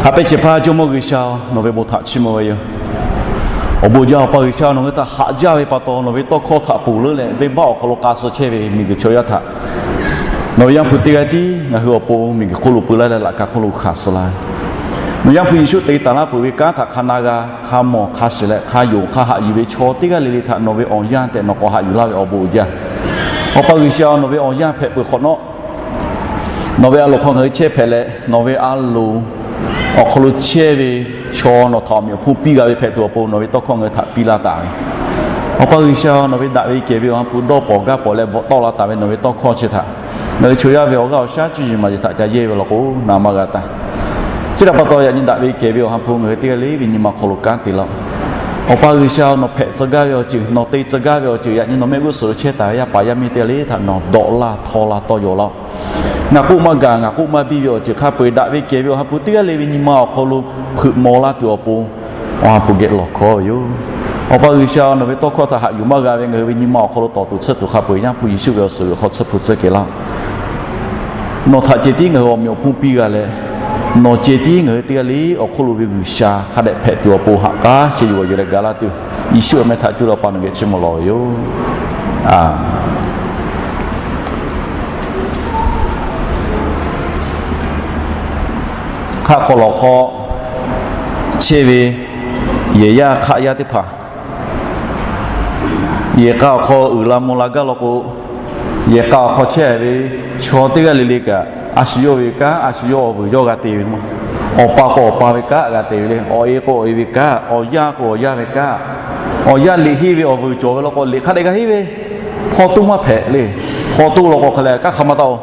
Haꞈ pehnˇ shehˍ hpaˇ Jawˇmawˇ G'uiˬsha-oˬ, nawˬ ve bon htaꞈ chiˇ mvuh ve yoˬ. Awˬ bon jaˇ Awˬ pa G'uiˬsha, nawˬ hui htaꞈ haꞈ jaˇ ve pa taw, nawˬ ve tawˇ hkawˇ htaꞈ ponˬ leuˉ leh venˇbaˆ awˬ hk'aw lo k'a suh chehˇ ve miˬguiˬ chaw yaˇ htaꞈ nawˬ ve Yaˇ hpu teˇ g'aˇ tiˉ ngaˬ hui awˬ pon miˬguiˬ hk'oˆ lo peu laˇ leh laꞈ ka hk'oˆ lo hkanˍ suh laˇ ve, nawˬ Yaˇ hpu Yeˍsuˆ te taˍ laˇ peuˬ ve kanˉ htaꞈ hk'a na g'a, hk'a mawˬ, hk'a shiˍ leh hk'a yonˍ hk'a haꞈ yuˬ ve chaw teˇ g'aˇ le le htaꞈ nawˬ ve awˬ yanˇ tehꞈ nawˬ k'awꞈ haꞈ yuˬ laˇ ve awˬ bon uiˍ jaˇ. Awˬ pa G'uiˬsha, nawˬ ve awˬ yanˇ hpehꞈ peuˬ hk'awꞈ nawˉ, nawˬ ve a loˍ hk'aw ngaˬ hui chehˇ hpehꞈ leh, nawˬ ve a loˍ awˬ hk'aw lo chehˇ ve chaw nawˬ htaꞈ awˬ meꞈ awˬ hponˇ piˇ g'a ve hpehꞈ tuˬ awˬ pon nawˬ ve tawˇ hkawˇ ngaˬ hui htaꞈ piˇ laˇ taˍ ve, Awˬ pa G'uiˬsha, nawˬ ve daꞈ ve kehˬ ve Awˬ ha hpu dawˇ pawˍ gaˇ pawˍ leh bvuhꞈ tawˆ la taˍ ve nawˬ ve tawˇ hkawˇ chi htaꞈ ngaˬ hui chaw yaˇ ve awˬ g'aˇ awˬ shaˉ cuˇ yiˍ maˍ yiˍ htaꞈ ca yehˇ ve law k'o, na maˇ g'a taˍ. Chi htaꞈ pa taw, yaꞈ nyi daꞈ ve kehˬ ve Awˬ ha hpu ngaˬ hui teˇ g'aˇ le ve nyi ma awˬ hk'aw lo kanˉ te laˇ-oˆ. Awˬ pa G'uiˬsha, nawˬ hpehꞈ tcuh gaˇ ve awˬ ceuˬ, nawˬ te tcuh gaˇ ve awˬ ceuˬ, yaꞈ nyi nawˬ mehˆ g'uˇ suhˍ lo chehˇ taˍ ve yaˇ paˍ yaˇ miˇ teˇ g'aˇ le htaꞈ nawˬ dawꞈ laˇ htaw la tawˇ yaw laˇ-oˆ. Ngaˬ k'oˆ maˇ gaˬ, ngaˬ k'oˆ maˇ biˇ ve awˬ ceuˬ hk'a peu-eˬ daꞈ ve kehˬ ve Awˬ ha hpu teˇ g'aˇ le ve nyi ma awˬ hk'aw lo hpeuꞈ maw laˇ tuˬ awˬ pon Awˬ ha hpu geh lawˬ hkawˉ ve yoˬ. Awˬ pa G'uiˬsha, nawˬ ve tawˇ hkawˇ htaꞈ haꞈ yuˬ maˇ g'a ve ngaˬ hui ve nyi ma awˬ hk'aw lo tawˍ tuˬ tsuhˇ tuˬ hk'a peu-eˬ Yaˇ hpu Yeˍsuˆ ve awˬ suhˍ g'uiˬ hk'aw tsuhˇ hpu tcuhˇ kehˬ laˇ-oˆ. Nawˬ htaꞈ ceh tiˉ ngaˬ hui awˬ meꞈ awˬ hponˇ piˇ g'a leh, nawˬ ceh tiˉ ngaˬ hui teˇ g'aˇ le awˬ hk'oˆ lo ve G'uiˬsha hk'a dehꞈ hpehꞈ tuˬ awˬ pon haꞈ k'aˉ sheh yuˬ g'awˬ yuˬ leh gaˬ laˇ tuˬ, Yeˍsuˆ awˬ meh htaꞈ cuˇ leh Awˬ pa nawˬ geh chiˇ mvuh lawˬ ve yoˬ. Hk'aˆ hk'aw lawˬ hk'aw chehˇ ve yehˬ yaˇ hk'aˆ yaˇ teˇ hpaˍ, yehˬ k'a awˬ hk'aw uiˍ la mvuh la gaˇ law k'o, yehˬ k'a awˬ hk'aw chehˇ ve chaw teˇ g'aˇ le le kaꞈ, a shu yawˇ ve kanˉ a shu yawˇ awˬ vuiˬ yawˇ g'a te ve ma. Awˬ pa k'o awˬ pa ve kanˉ g'a te ve le. Awˬ e k'o awˬ e ve kanˉ, awˬ yaˇ k'o awˬ yaˇ ve kanˉ, awˬ yaˇ liꞈ henˇ ve awˬ vuiˬ cawˬ ve law k'o, liꞈ hk'a dehꞈ g'a henˇ ve. Hpaw toˇ maˇ hpehꞈ le. Hpaw toˇ law k'o hk'a leh kanˉ hk'a maˇ taˇ-oˬ.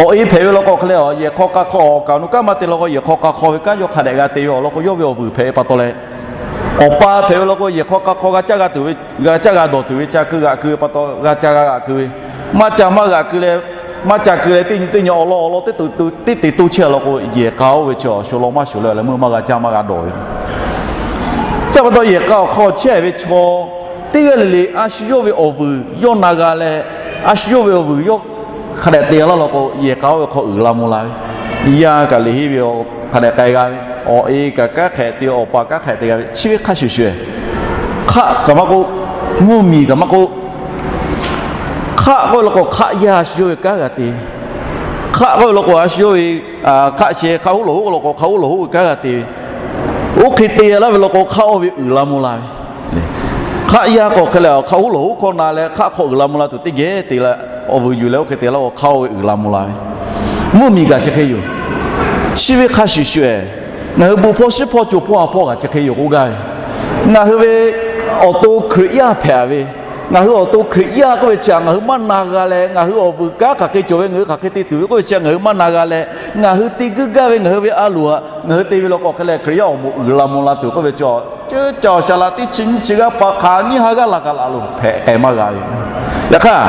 Awˬ e hpehꞈ ve law k'o hk'a leh, yehˬ hk'aw k'a hk'aw awˬ kaˍ awˬ nu kanˉ maˇ te law k'o, yehˬ hk'aw k'a hk'aw ve kanˉ yawˇ hk'a dehꞈ g'a te ve awˬ lawn k'o, yawˇ ve awˬ vuiˬ hpehꞈ ve pa taw leh, awˬ pa hpehꞈ ve law k'o, yehˬ hk'aw k'a hk'aw g'a caˇ g'a tuˬ ve, g'a caˇ g'a dawˬ tuˬ ve ca keu g'aꞈ keu ve pa taw, g'a ca g'a g'aꞈ keu ve, maˇ ca maˇ g'aꞈ keu leh, maˇ ca keu leh teˇ nyi teˇ nyi awˬ lawn awˬ lawn teˇ te toˇ chehˇ law k'o, yehˬ k'a oˇ ve chi awˬ shu lawn maˇ shuˍ leh leh meuˇ maˇ g'a caˇ maˇ g'a dawˬ ve. Chi pa taw yehˬ k'a awˬ hk'aw chehˇ ve chaw teˇ g'aˇ le le a shu yawˇ ve awˬ vuiˬ yawˇ na g'a leh, a shu yawˇ ve awˬ vuiˬ yawˇ hk'a dehꞈ te laˇ law k'o, yehˬ k'a oˇ ve hk'aw uiˍ la mvuh la ve, yaˇ kaꞈ liꞈ henˇ ve hk'a dehꞈ k'ai g'a ve, awˬ e kaꞈ kanˉ hk'ehꞈ te, awˬ pa kanˉ hk'ehꞈ te g'a ve, chi ve hk'a shuˍ shuˍ, hk'aˆ kaꞈ maˇ k'oˆ, mvuhˇmiˬ kaꞈ maˇ k'oˆ, hk'aˆ k'oˆ ve law k'o hk'aˆ yaˇ a shu yawˇ ve kanˉ g'a te ve, hk'aˆ k'oˆ ve law k'o a shu yawˇ ve hk'aˆ sheh hk'aˆ hoˉ lawˬ hoˉ law k'o hk'aˆ hoˉ lawˬ hoˉ ve kanˉ g'a te ve, oˇ hk'e te laˇ ve law k'o hk'aˆ oˇ ve uiˍ la mvuh la ve, hk'aˆ yaˇ k'o hk'e leh hk'aˆ hoˉ lawˬ hoˉ hkawˇ na leh hk'aˆ hk'aw uiˍ la mvuh la tuˬ teˇ geh te leh, awˬ vuiˬ yuˬ leh oˇ hk'e te laˇ k'o hk'aˆ oˇ ve uiˍ la mvuh la ve, mvuhˇmiˬ kaꞈ chi hk'e yoˬ. Chi ve hk'a shuˍ shuˍ e, ngaˬ hui bon hpawˇ shiˉ hpawˇ co hpawˇ ha hpawˇ kaꞈ chi hk'e yoˬ k'oˆ gaˇ ve, ngaˬ hui ve awˬ to Hkriꞈ yaˇ hpehꞈ ve, ngaˬ hui awˬ to Hkriꞈ yaˇ k'oˆ ve chi htaꞈ ngaˬ hui maˇ na g'a leh, ngaˬ hui awˬ vuiˬ kanˉ hk'aˬ hk'e cawˬ ve, ngaˬ hui hk'aˬ hk'e te tuˬ ve k'oˆ ve chi ngaˬ hui maˇ na g'a leh, ngaˬ hui te guiˇ gaˇ ve ngaˬ hui ve a loˍ htaꞈ ngaˬ hui te ve law k'o hk'e leh Hkriꞈ yaˇ awˬ moˍ uiˍ la mvuh la tuˬ k'oˆ ve chi, caˇ caˇ awˬ shaˍ laꞈ teˇ chi nyiˇ chi g'aˇ pa hk'aˬ nyiˇ ha g'aˇ la kaꞈ laꞈ loˍ hpehꞈ k'ai maˇ g'a ve. Yaꞈ hk'aˇ,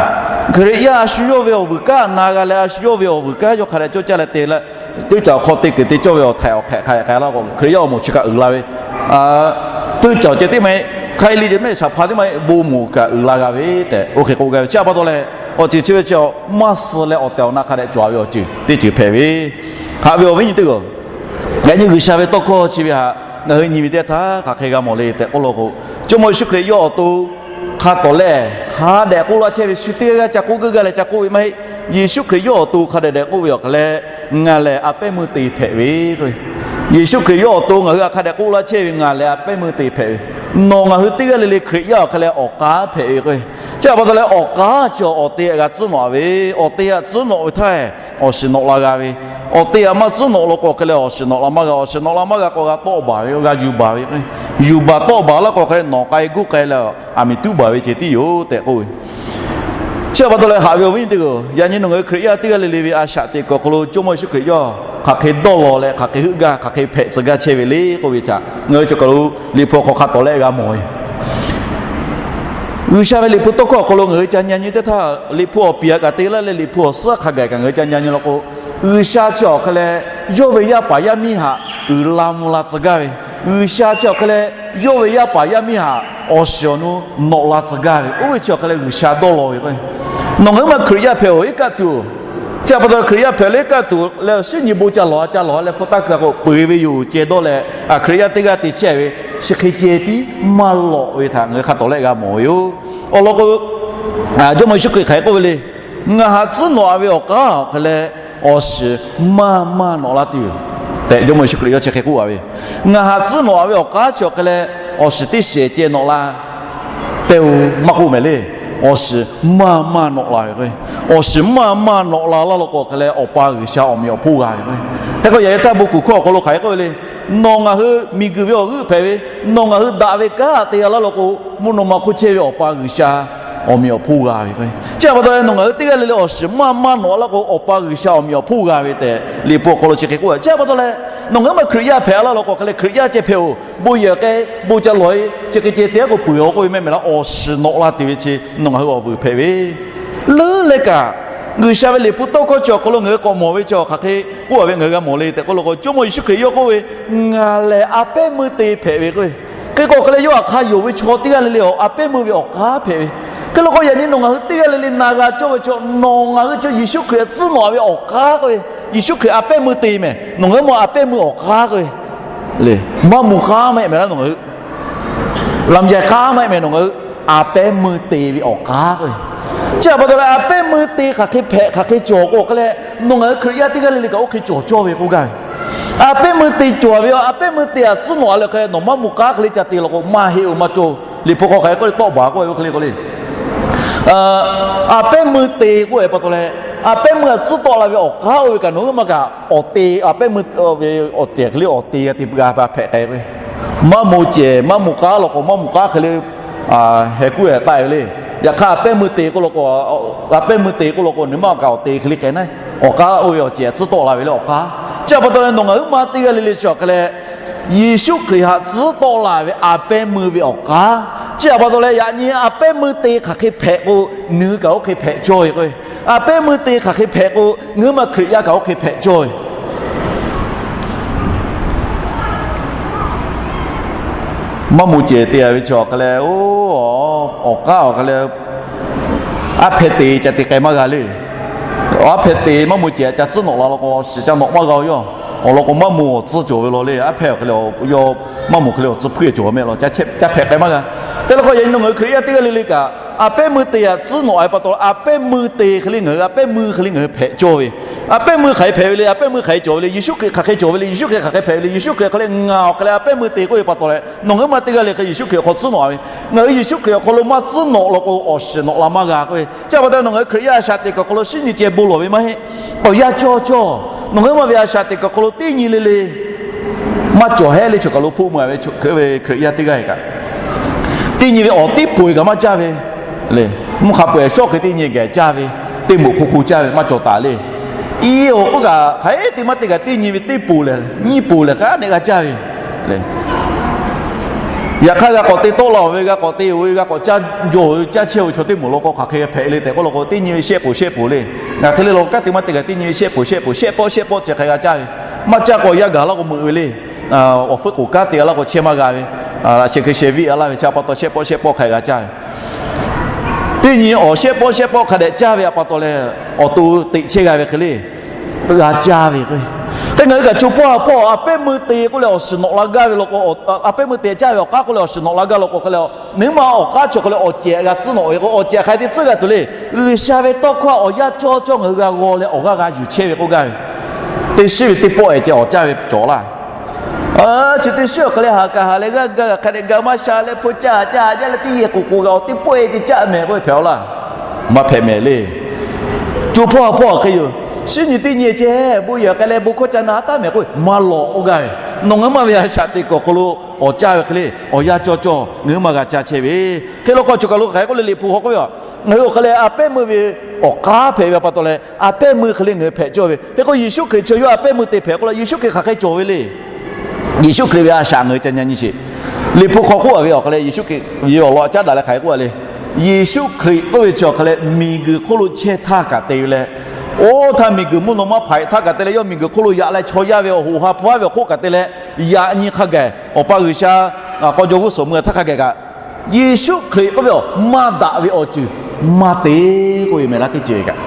Hkriꞈ yaˇ a shu yawˇ ve awˬ vuiˬ kanˉ na g'a leh a shu yawˇ ve awˬ vuiˬ kanˉ yawˇ hk'a dehꞈ cawˇ caˇ leh te leh, teˇ caꞈ awˬ hk'aw te kuiˬ te cawˇ ve awˬ htaiꞈ awˬ hk'ehꞈ hk'a dehꞈ k'ai laˇ k'o, Hkriꞈ yaˇ awˬ moˍ chi kaꞈ uiˍ la ve, teˇ caꞈ awˬ ceh teˇ maˇ heˆ, hk'a e liꞈ ceh maˇ heˆ, shaˍ hpaˇ teˇ maˇ heˆ, bon moˍ kaꞈ uiˍ la g'a ve tehꞈ oˇ hk'e k'oˆ gaˇ ve. Chi pa taw leh, awˬ ceuˬ chi ve chi maˇ suh leh awˬ tehˬ awˬ na hk'a dehꞈ cawˬ ve awˬ ceuˬ teˇ ceuˬ hpehꞈ ve, haꞈ ve awˬ viˉ nyi teˇ g'aˇ, yaꞈ nyi G'uiˬsha ve tawˇ hkawˇ chi ve htaꞈ ngaˬ hui nyi ve teˇ htaˇ hk'aˬ hk'e g'a mawˬ le tehꞈ k'oˆ law k'o, Jawˇmawˇ Yeˍsuˆ Hkriꞈ yawˇ awˬ to hk'a tawˍ lehˬ hk'a dehꞈ k'oˆ laˇ chehˇ ve, shu teˇ g'aˇ g'aˇ ca k'oˆ gaˇ gaˇ leh ca k'oˆ ve maˇ heˆ. Yeˍsuˆ Hkriꞈ yawˇ awˬ to hk'a dehꞈ dehꞈ k'oˆ ve awˬ hk'aw leh, ngaˬ lehˬ a pehˉ meuˇ te hpehꞈ ve k'o, Yeˍsuˆ Hkriꞈ yawˇ awˬ to ngaˬ hui htaꞈ hk'a dehꞈ k'oˆ laˇ chehˇ ve, ngaˬ lehˬ a pehˉ meuˇ te hpehꞈ ve, nawˬ ngaˬ hui teˇ g'aˇ le le Hkriꞈ yaˇ awˬ hk'aw leh awˬ k'aˉ hpehꞈ ve k'o, chi pa taw leh awˬ k'aˉ chi awˬ te htaꞈ g'a tcuhˉ nawꞈ ve, awˬ te htaꞈ tcuhˉ nawꞈ ve htaˇ, awˬ shiˍ nawꞈ la g'a ve, awˬ te htaꞈ maˇ tcuhˉ nawꞈ law k'o hk'e leh awˬ shiˍ nawꞈ la maˇ g'a, awˬ shiˍ nawꞈ la maˇ g'a k'o g'a tawˆ baˬ ve, g'a yuˬ baˬ ve, yuˬ baˬ tawˆ baˬ laˇ k'o hk'e leh nawˬ k'ai guˇ k'ai leh aˬ miˍ tuˉ baˬ ve ceh tiˉ yoˬ tehꞈ k'oˆ ve. Chi pa taw leh haꞈ ve awˬ viˉ nyi teˇ g'aˇ, yaꞈ nyi nawˬ ngaˬ hui Hkriꞈ yaˇ teˇ g'aˇ le le ve a shaꞈ teꞈ kuiˬ awˬ hk'aw lo Jawˇmawˇ Yeˍsuˆ Hkriꞈ yawˇ hk'aˬ hk'e dawˇ law leh hk'aˬ hk'e heuˆ gaˇ, hk'aˬ hk'e hpehꞈ tcuh gaˇ chehˇ ve le k'oˆ ve htaꞈ ngaˬ hui cawˬ kaˬ lo Liꞈ hpu awˬ hk'aw hk'a tawˍ leh g'a mawˬ ve G'uiˬsha ve Liꞈ hpu tawˇ hkawˇ awˬ hk'aw lo ngaˬ hui ca nyi nyi teˇ htaˇ, Liꞈ hpu awˬ piˍ htaꞈ kaꞈ te laˇ leh Liꞈ hpu awˬ suhˉ hk'a gaˬ kaꞈ ngaˬ hui ca nyi nyi law k'o, G'uiˬsha chi awˬ hk'e leh yawˇ ve yaˇ paˍ yaˇ miˇ htaꞈ uiˍ la mvuh la tcuh gaˇ ve, G'uiˬsha chi awˬ hk'e leh yawˇ ve yaˇ paˍ yaˇ miˇ htaꞈ awˬ shiˍ awˬ nu nawꞈ la tcuh gaˇ ve, oˇ ve chi awˬ hk'e leh G'uiˬsha dawˇ law ve k'o, nawˬ ngaˬ hui ma Hkriꞈ yaˇ hpehꞈ-oˬ, iˉ kaˆ tuˬ-oˬ. Chi pa taw Hkriꞈ yaˇ hpehꞈ leh kaˇ tuˬ leh awˬ shinˉ nyi bon ca lawˬ a ca lawˬ a leh hpu taˇ hkui a k'o peuˬ ve yoˬ ceh dawˇ leh, Hkriꞈ yaˇ teˇ g'aˇ te chehˇ ve chi hk'e ceh tiˉ maˇ lawꞈ ve htaꞈ ngaˬ hui hk'a tawˍ lehˆ g'a mawˬ ve yoˬ. Awˬ lawn k'o, Jawˇmawˇ Yeˍsuˆ Hkriꞈ hk'aˬ hk'e k'oˆ ve le. Ngaˬ htaꞈ tcuhˉ nawꞈ a ve awˬ k'aˉ awˬ hk'e leh awˬ shiˍ maˇ maˇ nawꞈ la tuˬ yoˬ tehꞈ Jawˇmawˇ Yeˍsuˆ Hkriꞈ yawˇ chi hk'e k'oˆ a ve, Ngaˬ htaꞈ tcuhˉ nawꞈ a ve awˬ k'aˉ chi awˬ hk'e leh awˬ shiˍ teˇ shehˍ ceh nawꞈ la tehꞈ-oˬ maˇ k'oˆ mehˍ le. Awˬ shiˍ maˇ maˇ nawꞈ la ve k'o, awˬ shiˍ maˇ maˇ nawꞈ la laˇ law k'o hk'e leh Awˬ pa G'uiˬsha awˬ meꞈ awˬ hponˇ g'a ve k'o, hk'e k'o yaꞈ nyi htaˇ bon kuˬ hkawˇ awˬ hk'aw lo hk'aˬ hk'e k'oˆ ve le. Nawˬ ngaˬ hui miˬguiˬ ve awˬ g'euˆ hpehꞈ ve, nawˬ ngaˬ hui daꞈ ve kanˉ te g'a laˇ law k'o, mvuhˇ naw ma hk'oˆ chehˇ ve Awˬ pa G'uiˬsha awˬ meꞈ awˬ hponˇ g'a ve k'o, chi pa taw leh nawˬ ngaˬ hui teˇ g'aˇ le le awˬ shiˍ maˇ maˇ nawꞈ laˇ k'o Awˬ pa G'uiˬsha awˬ meꞈ awˬ hponˇ g'a ve tehꞈ Liꞈ hpu awˬ hk'aw lo chi hk'e k'oˆ a. Chi pa taw leh nawˬ ngaˬ hui ma Hkriꞈ yaˇ hpehꞈ laˇ law k'o hk'e leh Hkriꞈ yaˇ ceh hpehꞈ-oˬ, bon yehˬ k'ai bon ca lawˬ e chi hk'e ceh te a k'o peuˬ a k'oˆ ve mehˆ mehˍ laˇ awˬ shiˍ nawꞈ la tuˬ ve chi nawˬ ngaˬ hui awˬ vuiˬ hpehꞈ ve Leuˉ leh kaꞈ, G'uiˬsha ve Liꞈ hpu tawˇ hkawˇ chi awˬ hk'aw lo ngaˬ hui k'awꞈ mawˬ ve chi hk'aˬ hk'e k'oˆ a ve ngaˬ hui g'a mawˬ le tehꞈ k'oˆ law k'o, Jawˇmawˇ Yeˍsuˆ Hkriꞈ yawˇ k'oˆ ve, Ngaˬ lehˬ a pehˉ meuˇ te hpehꞈ ve k'o, hk'e k'o hk'e leh yawˇ htaꞈ hk'a yonˍ ve chaw teˇ g'aˇ le le a pehˉ meuˇ ve awˬ k'aˉ hpehꞈ ve. Hk'e law k'o yaꞈ nyi nawˬ ngaˬ hui teˇ g'aˇ le le na g'a cawˇ ve chaw, nawˬ ngaˬ hui chaw Yeˍsuˆ Hkriꞈ tcuhˉ nawꞈ ve awˬ k'aˉ k'oˆ ve, Yeˍsuˆ Hkriꞈ a pehˉ meuˇ te mehˍ, nawˬ ngaˬ hui ma a pehˉ meuˇ awˬ k'aˉ k'oˆ ve le, maˇ moˍ k'aˉ maˇ heˆ mehˍ laˇ nawˬ ngaˬ hui Laꞈ yaꞈ k'aˉ maˇ heˆ mehˍ nawˬ ngaˬ hui a pehˉ meuˇ te ve awˬ k'aˉ k'o, chi pa taw leh a pehˉ meuˇ te hk'aˬ hk'e hpehꞈ hk'aˬ hk'e cawˬ k'o hk'e leh, nawˬ ngaˬ hui Hkriꞈ yaˇ teˇ g'aˇ le le kaꞈ oˇ hk'e cawˬ cawˇ ve k'oˆ gaˇ ve. A pehˉ meuˇ te cawˬ ve, a pehˉ meuˇ te htaꞈ tcuhˉ nawꞈ a leh hk'e nawˬ maˇ moˍ k'aˉ hk'e le ca te law k'o maˇ heˆ-oˬ maˇ cawˇ. Liꞈ hpu hk'aw hk'aˬ hk'e k'oˆ le tawˆ baˬ k'oˆ ve oˇ hk'e le k'o le A pehˉ meuˇ te k'oˆ ve pa taw leh, a pehˉ meuˇ htaꞈ tcuhˉ tawˆ la ve awˬ k'aˉ oˇ ve kaꞈ nawˬ hui maˇ kaꞈ awˬ te, a pehˉ meuˇ ve awˬ tehˬ hk'e le awˬ te g'a te g'a hpehꞈ k'ai ve, maˇ moˍ cehˬ maˇ moˍ k'aˉ law k'o maˇ moˍ k'aˉ hk'e le heh kuˉ heh taˆ ve le. Yaꞈ hk'aˇ a pehˉ meuˇ te k'oˆ law k'o, a pehˉ meuˇ te k'oˆ law k'o nawˬ maˇ kaꞈ awˬ te hk'e le k'ai naˉ, awˬ k'aˉ oˇ ve awˬ cehˬ tcuhˉ tawˆ la ve le awˬ k'aˉ. Chi pa taw leh nawˬ ngaˬ hui ma teˇ g'aˇ le le chi awˬ hk'e leh Yeˍsuˆ Hkriꞈ htaꞈ tcuhˉ tawˆ la ve a pehˉ meuˇ ve awˬ k'aˉ. Chi pa taw leh yaꞈ nyi a pehˉ meuˇ te hk'aˬ hk'e hpehꞈ k'o, nawˬ hui kaꞈ oˇ hk'e hpehꞈ cawˇ ve k'o, a pehˉ meuˇ te hk'aˬ hk'e hpehꞈ k'o, nawˬ hui ma Hkriꞈ yaˇ kaꞈ oˇ hk'e hpehꞈ cawˇ ve Maˇ moˍ cehˬ te a ve chi awˬ hk'e leh, oˇ, awˬ k'aˉ awˬ hk'e leh, aˉ hpehꞈ te ca te k'ai maˇ g'a le. Aˉ hpehꞈ te maˇ moˍ cehˬ ca tcuhˉ nawꞈ la law k'o awˬ shiˍ ca nawꞈ maˇ g'a-o yawˇ. Awˬ lawn k'o maˇ moˍ awˬ tcuhˉ cawˬ ve law le, aˉ hpehꞈ awˬ hk'e leh, yawˇ maˇ moˍ hk'e leh awˬ tcuhˉ hpuˇ cawˬ mehˆ law, ca hpehꞈ k'ai maˇ g'a. Te law k'o yaꞈ nyi nawˬ ngaˬ hui Hkriꞈ yaˇ teˇ g'aˇ le le kaꞈ a pehˉ meuˇ te htaꞈ tcuhˉ nawꞈ ve pa taw, a pehˉ meuˇ te hk'e le ngaˬ hui, a pehˉ meuˇ hk'e le ngaˬ hui hpehꞈ cawˇ ve. A pehˉ meuˇ hk'aˬ hk'e hpehꞈ ve le, a pehˉ meuˇ hk'aˬ hk'e cawˬ ve le, Yeˍsuˆ Hkriꞈ hk'aˬ hk'e cawˬ ve le, Yeˍsuˆ Hkriꞈ hk'aˬ hk'e hpehꞈ ve le, Yeˍsuˆ Hkriꞈ hk'aˬ hk'e leh ngaˬ awˬ hk'e leh a pehˉ meuˇ te k'oˆ ve pa taw leh, nawˬ ngaˬ hui ma teˇ g'aˇ le hk'e Yeˍsuˆ Hkriꞈ awˬ hk'aw tcuhˉ nawꞈ ve. Ngaˬ hui Yeˍsuˆ Hkriꞈ awˬ hk'aw lo maˇ tcuhˉ nawꞈ law k'o awˬ shiˍ nawꞈ la maˇ g'a k'oˆ ve. Chi pa taw nawˬ ngaˬ hui Hkriꞈ yaˇ a shaꞈ teꞈ kuiˬ awˬ hk'aw lo shinˉ nyi ceh bon lawˬ ve maˇ heˆ. Awˬ yanˇ cawˇ cawˇ, nawˬ ngaˬ hui ma ve a shaꞈ teꞈ kuiˬ awˬ hk'aw lo teˇ nyi le le maˇ cawˬ hehˉ le choˬ kaˬ lo hpoˆ meuˇ a ve, hk'e ve Hkriꞈ yaˇ teˇ g'aˇ kaꞈ teˇ nyi ve awˬ teˇ poˬ kaꞈ maˇ caˇ ve le. Mvuhˇ hk'a peu-eˬ shawˉ hk'e teˇ nyi gaˬ caˇ ve, teˇ moˍ hk'oˆ hk'oˆ caˇ ve maˇ cawˬ taˍ le. I awˬ k'oˆ kaꞈ hk'aˬ hk'e te maˇ te kaꞈ teˇ nyi ve teˇ poˬ lehˬ nyiˇ poˬ lehˬ hk'a neꞈ g'a caˇ ve le. Yaꞈ hk'aˇ g'a k'awꞈ te tawˆ la-oˬ ve, g'a k'awꞈ te-oˬ ve, g'a k'awꞈ caˇ jaw-oˬ ve, caˇ chehˇ-oˬ ve chaw teˇ moˍ law k'o hk'aˬ hk'e hpehꞈ le tehꞈ k'oˆ law k'o teˇ nyi ve shehˆ poˬ shehˆ poˬ le. Ngaˬ hk'e le law kanˉ te maˇ te kaꞈ teˇ nyi ve shehˆ poˬ shehˆ poˬ shehˆ pawˆ shehˆ pawˆ ceh hk'a g'a caˇ ve. Maˇ caˇ k'o yaˇ gaˬ laˇ k'o meuꞈ ve le. Awˬ hpfuhˇ k'oˍ kanˉ te a laˇ k'o chehˇ maˇ g'a ve, a laꞈ sheh hkui sheh viˇ a laˇ ve chi pa taw shehˆ pawˆ shehˆ pawˆ hk'a g'a caˇ ve. Teˇ nyi awˬ shehˆ pawˆ shehˆ pawˆ hk'a dehꞈ caˇ ve pa taw leh, awˬ to teꞈ chehˇ g'a ve hk'e le g'a caˇ ve k'o, hk'e ngaˬ hui kaꞈ co hpawˇ ha hpawˇ a pehˉ meuˇ te k'oˆ leh awˬ shiˍ nawꞈ la gaˇ ve law k'o, a pehˉ meuˇ te caˇ ve awˬ k'aˉ k'oˆ leh awˬ shiˍ nawꞈ la gaˇ law k'o hk'e le, nawˬ hui ma awˬ k'aˉ chi awˬ hk'e leh awˬ cehˬ g'a tcuhˉ nawꞈ ve k'o awˬ cehˬ hk'aˬ hk'e te tcuhˉ g'a tuˬ le. G'uiˬsha ve tawˇ hkawˇ awˬ yanˇ cawˇ cawˇ ngaˬ hui g'a g'aw leh awˬ g'aˇ g'a yuˬ chehˇ ve k'oˆ gaˇ ve, teˇ shiˉ ve teˇ pawˆ-e ceh awˬ caˇ ve cawˬ laˇ. Chi teˇ shiˉ awˬ hk'e leh ha kaꞈ ha leh g'aˇ gaˇ hk'a dehꞈ ga maˇ sha leh hpu caˇ caˇ jaˇ leh teˇ yehˬ k'oˍ k'oˍ g'a awˬ teˇ pawˆ-e ceh caˇ mehˍ k'oˆ ve hpehꞈ-aw laˇ. Maˇ hpehꞈ mehˍ le. Co hpawˇ ha hpawˇ awˬ hk'e yoˬ. Shinˉ nyi teˇ nyi ceh bon yehˬ k'ai leh bon hkawˇ ca na taˇ mehˍ k'oˆ ve maˇ lawꞈ k'oˆ gaˇ ve, nawˬ ngaˬ hui ma ve a shaꞈ teꞈ kuiˬ awˬ hk'aw lo awˬ caˇ ve hk'e le awˬ yanˇ cawˇ cawˇ ngaˬ hui ma g'a caˇ chehˇ ve. Hk'e law k'o choˬ kaˬ lo hk'aˬ hk'e k'oˆ le, Liꞈ hpu hk'aw k'oˆ ve, ngaˬ hui awˬ hk'e leh a pehˉ meuˇ ve awˬ k'aˉ hpehꞈ ve pa taw leh a pehˉ meuˇ hk'e le ngaˬ hui hpehꞈ cawˇ ve. Hk'e k'o Yeˍsuˆ Hkriꞈ chi yawˇ a pehˉ meuˇ te hpehꞈ k'oˆ la Yeˍsuˆ Hkriꞈ hk'aˬ hk'e cawˬ ve le. Yeˍsuˆ Hkriꞈ ve a shaꞈ ngaˬ hui ca nyi nyi sheˍ. Liꞈ hpu hk'aw k'oˆ a ve awˬ hk'e leh Yeˍsuˆ Hkriꞈ ve awˬ lawn caˉ daꞈ leh hk'aˬ hk'e k'oˆ a le. Yeˍsuˆ Hkriꞈ k'oˆ ve chi awˬ hk'e leh miˬguiˬ hk'oˆ lo chehˇ htaˇ kaꞈ te ve leh, oˇ htaˇ miˬguiˬ mvuhˇ naw ma hpaꞈ htaˇ kaꞈ te leh yawˇ miˬguiˬ hk'oˆ lo yaꞈ leh chaw yaˇ ve awˬ hoꞈ ha hpu haˉ ve awˬ hk'oˆ kaꞈ te leh, yaꞈ nyi hk'a gaˬ Awˬ pa G'uiˬsha k'aw jaw g'uˇ suhˍ mui htaˇ hk'a gaˬ kaꞈ, Yeˍsuˆ Hkriꞈ k'oˆ ve awˬ maˇ daꞈ ve awˬ ceuˬ maˇ te k'oˆ ve mehˍ laˇ teˇ ceuˬ kaꞈ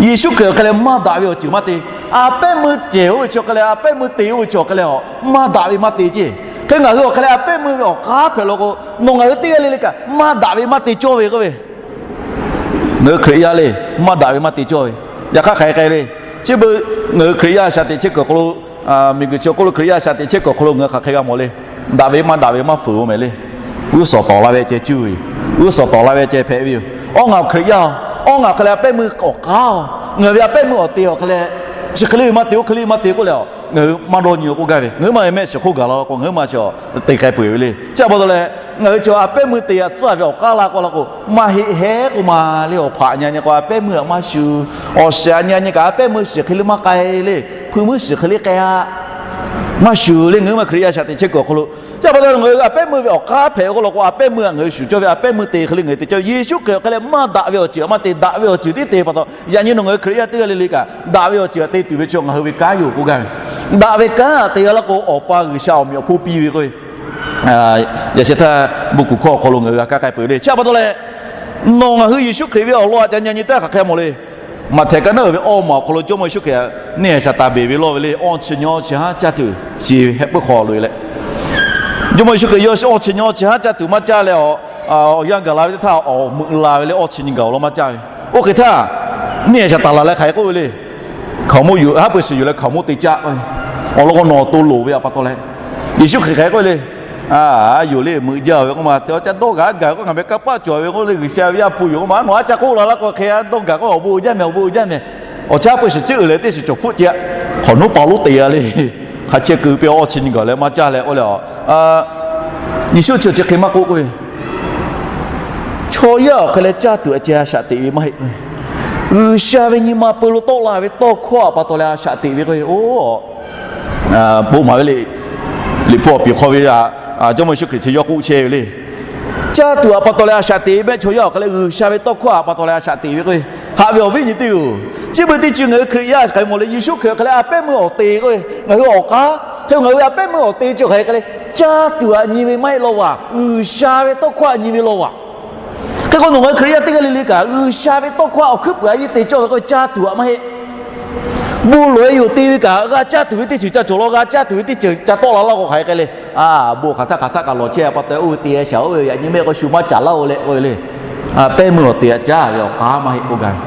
Yeˍsuˆ Hkriꞈ awˬ hk'e leh maˇ daꞈ ve awˬ ceuˬ maˇ te. A pehˉ meuˇ cehˬ oˇ ve chi awˬ hk'e leh, a pehˉ meuˇ te oˇ ve chi awˬ hk'e leh a maˇ daꞈ ve maˇ te ceˇ. Hk'e ngaˬ hui awˬ hk'e leh a pehˉ meuˇ ve awˬ k'aˉ hpehꞈ law k'o, nawˬ ngaˬ hui teˇ g'aˇ le le kaꞈ maˇ daꞈ ve maˇ te cawˇ ve k'oˆ ve, ngaˬ hui Hkriꞈ yaˇ le, maˇ daꞈ ve maˇ te cawˇ ve. Yaꞈ hk'aˇ hk'aˬ hk'e le, chi beuꞈ ngaˬ hui Hkriꞈ yaˇ shaꞈ teꞈ chehˇ kuiˬ awˬ hk'aw lo, miˬguiˬ chi awˬ hk'oˆ lo Hkriꞈ yaˇ shaꞈ teꞈ chehˇ kuiˬ awˬ hk'aw lo ngaˬ hui hk'aˬ hk'e g'a mawˬ le. Daꞈ ve maˇ daꞈ ve maˇ fuiˍ-oˬ mehˍ le. G'uˇ suhˍ tawˍ la ve ceh cuˇ ve yoˬ. G'uˇ suhˍ tawˍ la ve ceh hpehꞈ ve yoˬ. Awˇ, ngaˬ Hkriꞈ yaˇ-oˬ, awˇ, ngaˬ hk'e leh a pehˉ meuˇ awˬ k'aˉ-oˬ, ngaˬ hui ve a pehˉ meuˇ awˬ te awˬ hk'e leh, chi hk'e le ve maˇ te, oˇ hk'e le ve maˇ te k'oˆ leh, ngaˬ hui maˇ dawˇ nyi-oˬ k'oˆ gaˇ ve. Ngaˬ hui maˇ mehˆ shiˍ hk'oˆ gaˬ la k'o, ngaˬ hui maˇ chi te k'ai peuˬ ve le. Chi a pa taw leh, ngaˬ hui chi a pehˉ meuˇ te aꞈ tcuhˉ ve awˬ k'aˉ la k'o la k'o, maˇ heˆ hehˉ k'o ma le. Awˬ hpaꞈ nyi nyi k'o a pehˉ meuˇ aꞈ maˇ shuˍ. Awˬ shiˍ a nyi nyi kaꞈ a pehˉ meuˇ shiˍ hk'e le maˇ k'ai le. Hpu meuˇ shiˍ hk'e le k'ai-a, maˇ shuˍ le. Ngaˬ hui maˇ Hkriꞈ yaˇ shaꞈ teꞈ chehˇ kuiˬ awˬ hk'aw lo, chi a pa taw ngaˬ hui a pehˉ meuˇ ve awˬ k'aˉ hpehꞈ ve k'oˆ la k'o, a pehˉ meuˇ aꞈ ngaˬ hui shuˍ cawˇ ve, a pehˉ meuˇ te hk'e le ngaˬ hui te cawˇ. Yeˍsuˆ Hkriꞈ awˬ hk'e leh maˇ daꞈ ve awˬ ceuˬ maˇ te, daꞈ ve awˬ ceuˬ tiˉ te pa taw, yaꞈ nyi nawˬ ngaˬ hui Hkriꞈ yaˇ teˇ g'aˇ le le kaꞈ daꞈ ve awˬ ceuˬ aꞈ te tuˬ ve chi ngaˬ hui ve kanˉ yoˬ k'oˆ gaˇ ve. Daꞈ ve kanˉ aꞈ te g'a la k'o, Awˬ pa G'uiˬsha awˬ meꞈ awˬ hponˇ piˇ ve k'oˆ ve, yaꞈ sheh htaˇ bon kuˬ hkawˇ awˬ hk'aw lo ngaˬ hui g'a kaˇ k'ai peuˬ le. Chi a pa taw leh, nawˬ ngaˬ hui Yeˍsuˆ Hkriꞈ ve awˬ lawn aꞈ ca nyi nyi teˇ hk'aˬ hk'e mawˬ le. Maꞈhtehˍ ka naˉ uiˍ ve awˇ maˬ awˬ hk'aw lo Jawˇmawˇ Yeˍsuˆ Hkriꞈ neˇ haiˬ shaˍ taˍ beˬ ve lawˇ ve le. Awˇ chi nyi awˇ chi haˉ caˇ tuˬ shiˍ heh puiˉ hk'aw loꞈ e leh, Jawˇmawˇ Yeˍsuˆ Hkriꞈ yawˇ awˇ chi nyi awˇ chi haˉ caˇ tuˬ maˇ caˇ leh, awˬ yanˇ gaˬ la ve teˇ htaˇ awˬ meuꞈ la ve le. Awˇ chi nyi gaˬ awˬ lawn maˇ caˇ ve. Oˇ hk'e htaˇ, neˇ haiˬ shaˍ taˍ laˬ leh hk'aˬ hk'e k'oˆ ve le. Hkaoˍmonˇ yuˬ haˉ pui shiˍ yuˬ leh hkaoˍmonˇ te caˆ k'oˆ ve. Awˬ lawn k'o nawˬ awˬ to loˍ ve a pa taw leh, Yeˍsuˆ Hkriꞈ hk'aˬ hk'e k'oˆ ve le. A, yonˍ le, meuꞈ jaˇ ve k'oˆ ma te awˬ ca dawˇ gaˬ gaˬ k'oˆ, ngaˬ meh kanˇ paˆ cawˬ ve k'oˆ le, G'uiˬsha ve yaˇ hpu yoˬ k'oˆ ma, nawˬ a ca k'oˆ la laˇ k'o hk'e a dawˇ gaˬ k'oˆ, awˬ bon jaˇ meh, awˬ bon jaˇ meh. Awˬ chi haˉ pui shiˍ ciˉ uiˍ leh teˇ shiˍ cawˬ hpfuhˆ ce a, hk'awꞈ nawˉ pa lonˉ te a le. Hk'a chehˇ keu piˇ awˇ chi nyi gaˬ leh maˇ caˇ leh k'oˆ le. Yeˍsuˆ chi awˬ chi hk'e maˇ k'oˆ k'oˆ ve, chaw yaˇ awˬ hk'e leh caˇ tuˬ a ceh a shaꞈ teꞈ ve maˇ heˆ. G'uiˬsha ve nyi ma peu lo tawˆ la ve tawˇ hkawˇ a pa taw leh a shaꞈ teꞈ ve k'o, bon maˍ ve le. Liꞈ hpu awˬ piˍ hk'aw ve Jawˇmawˇ Yeˍsuˆ Hkriꞈ chi yawˇ k'oˆ chehˇ ve le. Caˇ tuˬ a pa taw leh a shaꞈ teꞈ ve mehˆ. Chaw yaˇ awˬ hk'e leh G'uiˬsha ve tawˇ hkawˇ a pa taw leh a shaꞈ teꞈ ve k'o, haꞈ ve awˬ viˉ nyi teˇ-oˬ, chi beuꞈ teˇ ceuˬ ngaˬ hui Hkriꞈ yaˇ hk'aˬ hk'e mawˬ le. Yeˍsuˆ Hkriꞈ awˬ hk'e leh a pehˉ meuˇ awˬ te k'o, ngaˬ hui awˬ k'aˉ hk'e, ngaˬ hui a pehˉ meuˇ awˬ te chi awˬ hk'e leh, caˇ tuˬ aꞈ nyi ve maˇ heˆ law vaˬ. G'uiˬsha ve tawˇ hkawˇ aꞈ nyi ve law vaˬ. Hk'e k'o nawˬ ngaˬ hui Hkriꞈ yaˇ teˇ g'aˇ le le kaꞈ G'uiˬsha ve tawˇ hkawˇ awˬ hkuiˉ puiˍ a yeˇ te cawˇ ve k'o, caˇ tuˬ aꞈ maˇ heˆ. Bon lawˬ e yoˬ te ve kaꞈ, g'a caˇ tuˬ ve teˇ ceuˬ ca cawˬ law, g'a caˇ tuˬ ve teˇ ceuˬ ca tawˆ la laˇ k'o hk'aˬ hk'e k'ai le. A, bon hk'aˬ htaˇ hk'aˬ htaˇ kaꞈ lawˬ chehˇ a pa taw, oˇ ve te a shaˍ oˇ ve yaꞈ nyi mehˆ k'o shu maˇ caˍ laˇ-oˬ leh k'oˆ ve le. A pehˉ meuˇ awˬ te aꞈ caˇ ve awˬ k'aˉ maˇ heˆ k'oˆ gaˇ ve.